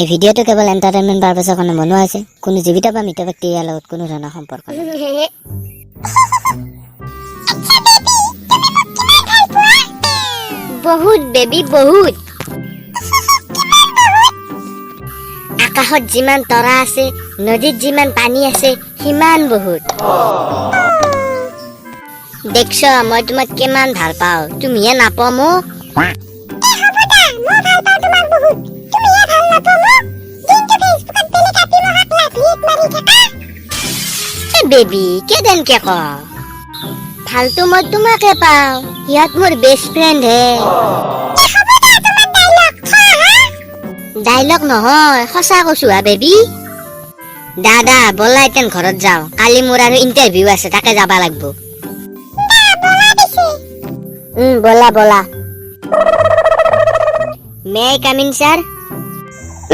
এই ভিডিঅ'টো কেৱল এণ্টাৰটেইনমেণ্ট পাৰ্পাছৰ কাৰণে বনোৱা হৈছে। কোনো জীৱিত বা মৃত ব্যক্তি ইয়াৰ লগত কোনো ধৰণৰ সম্পৰ্ক নাই। আচ্ছা বেবি, তুমি মোক কিমান ভাল পোৱা? বহুত বেবী, বহুত। কিমান বহুত? আকাশত যিমান তৰা আছে, নদীত যিমান পানী আছে, সিমান বহুত। দেখছ, মই তোমাক কিমান ভাল পাওঁ, তুমিহে নাপোৱা মোক। এ হ'ব দা, মই ভাল পাওঁ তোমাক বহুত, তুমিহে ভাল নাপোৱা মোক। দিনটো ফেচবুকত বেলেগ আপি মহাক লাভ ৰিয়েক্ট মাৰি থাকা। এ বেবী, কিয় তেনেকে ক? ভালতো মই তোমাকে পাওঁ, সিহঁত মোৰ বেষ্ট ফ্ৰেণ্ড হে। এ হ'ব দা, তোমাৰ ডাইলগ থোৱা হা। ডাইলগ নহয়, সঁচা কৈছো হা বেবী। দাদা, ব'লা এতেন ঘৰত যাওঁ। কালি মোৰ আৰু ইণ্টাৰভিউ আছে, তাকে যাবা লাগব। দা বলা পিছে। ব'লা ব'লা। May I come in, sir?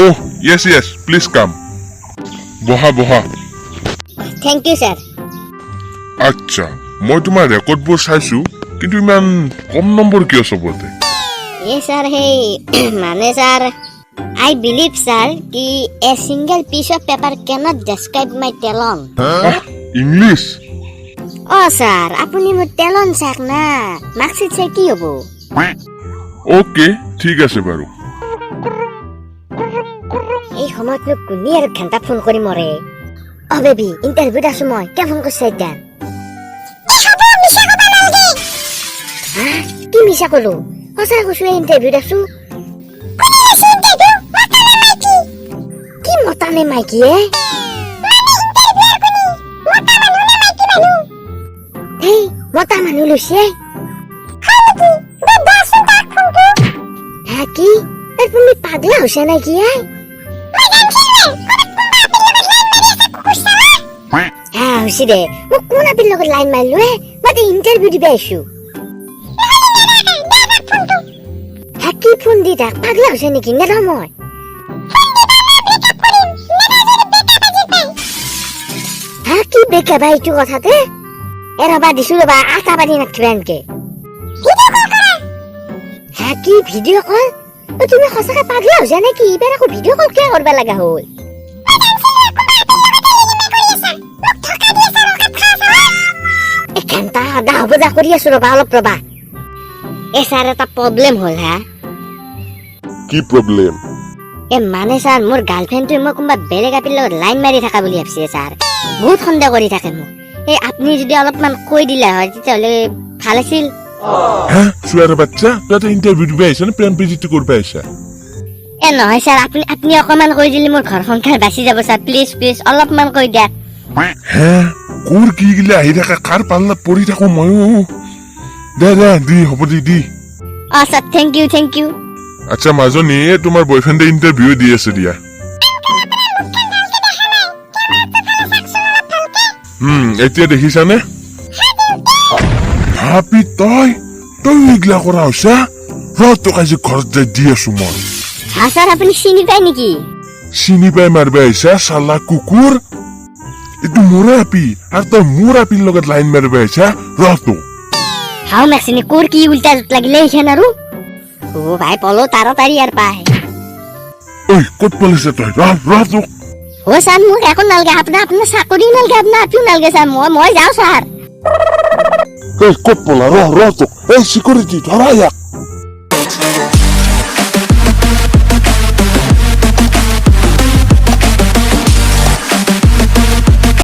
Oh, yes, please come. বহা বহা। Thank you, sir. আচ্ছা, মই তোমাৰ ৰেকৰ্ডবোৰ চাইছো, কিন্তু ইমান কম নম্বৰ কিয় চবতে? এ ছাৰ, সেই মানে ছাৰ, আই বিলিভ ছাৰ কি a single piece of paper cannot describe my talent. English? O sir, আপুনি মোৰ টেলেণ্ট চাওক না, মাৰ্কশ্বিট চাই কি হ'ব? অ'কে, ঠিক আছে বাৰু। এই সময়তনো কোনে আৰু ঘণ্টা ফোন কৰি মৰে? অ বেবী, ইণ্টাৰভিউত আছো মই, কিয় ফোন কৰিছা এতিয়া? এ হ'ব, মিছা ক'ব নালগে। হা, কি মিছা কলো? সঁচা কৈছো, এই ইণ্টাৰভিউত আছো। কোনে লৈছে ইণ্টাৰভিউ, মতা নে মাইকী? কি মতা নে মাইকী এ? মানে ইণ্টাৰভিউৰ কোনে, মতা মানুহ নে মাইকী মানুহ? এই মতা মানুহ লৈছে। হয় নেকি? দে দাচোন তাক ফোনটো। হা, কি? এই তুমি পাগলা হৈছে নেকি এ? মই জানছিলোৱে ক'ৰবাত কোনোবা আপীৰ লগত লাইন মাৰি আছে, কুকুৰ চালা। হা, হৈছে দে। মই কোন আপিৰ লগত লাইন মাৰিলো হে? মই ইণ্টাৰভিউ দিব আহিছো। নহ'লে নেৰাখে, দে তাক ফোনটো। হা, কি ফোন দি থাক? পাগলা হৈছে নেকি? নেদাও মই। ফোন দিবা, মই ব্ৰেকআপ কৰিম। নেদা যদি ব্ৰেকআপ আজি পাই। হা, কি বেকা বা এইটো কথাতে? এ ৰবা, দিছো ৰবা, আটা পাতি নাথাকিবা এনকে। ভিডিঅ' কল কৰা। হা, কি ভিডিঅ' কল? অ, তুমি সঁচাকে পাগলা হৈছা নেকি? এইবাৰ আকৌ ভিডিঅ' কল কিয় কৰবা লগা হ'ল? মই জানছিলোৱে কোনোবা আপীৰ লগত এলিগিমে কৰি আছা। মোক ধোকা দি আছা, ৰকাত খোৱা চাৱা। এ ঘণ্টা দা, হ'ব দা, কৰি আছো ৰবা, অলপ ৰবা। এ ছাৰ, এটা প্ৰব্লেম হ'ল হা। কি প্ৰব্লেম? এ মানে ছাৰ, মোৰ গাৰ্লফ্ৰেণ্ডটোৱে মই কোনোবা বেলেগ আপিৰ লগত লাইন মাৰি থকা বুলি ভাবছে ছাৰ। বহুত সন্দেহ কৰি থাকে মোক। এই আপুনি যদি অলপমান কৈ দিলে হয়, তেতিয়াহ'লে ভাল আছিল। হা, চুৱাৰৰ বাচ্চা, তই এটা ইণ্টাৰভিউ দিব আহিছা নে প্ৰেম প্ৰীতিটো কৰিব আহিছা? এ নহয় ছাৰ, আপুনি অকণমান কৈ দিলে মোৰ ঘৰ সংসাৰ বাচি যাব ছাৰ। প্লিজ প্লিজ, অলপমান কৈ দিয়ক। হে, ক'ৰ কি গিলা আহি থাকে, কাৰ পাল্লাত পৰি থাকো ময়ো। দে দে, দি হ'ব, দি দি। অ sir, thank you, thank you. আচ্ছা মাজনী, এই তোমাৰ বয়ফ্ৰেণ্ডে ইণ্টাৰভিউ দি আছে দিয়া। মুখখন ভালকে দেখা নাই, কেমেৰাটো ফালে চাকচোন অলপ ভালকে। এতিয়া দেখিছানে? ভাবি তই তই এইগিলা কৰা হৈছা। ৰ, তোক আজি ঘৰত যাই দি আছো মই। হা ছাৰ, আপুনি চিনি পায় নেকি? চিনি পাই মাৰিব আহিছা, চালা কুকুৰ? এইটো মোৰে আপি আৰু তই মোৰ আপিৰ লগত লাইন মাৰিব আহিছা। ৰ তোক। হাও মেক্সিনি, ক'ৰ কি উল্টা জোত লাগিলে এইখন আৰু? অ ভাই, পলো তাড়াতাড়ি আৰু পায়। ঐ, ক'ত পলাইছা তই? ৰ ৰ তোক। অ ছাৰ, মোক একো নালগে, আপোনাৰ চাকৰিও নালগে, আপোনাৰ আপিও নালগে ছাৰ। মই যাওঁ ছাৰ। ঐ, ক'ত পলা? ৰ ৰ তোক। এই চিকিউৰিটি, ধৰা ইয়াক।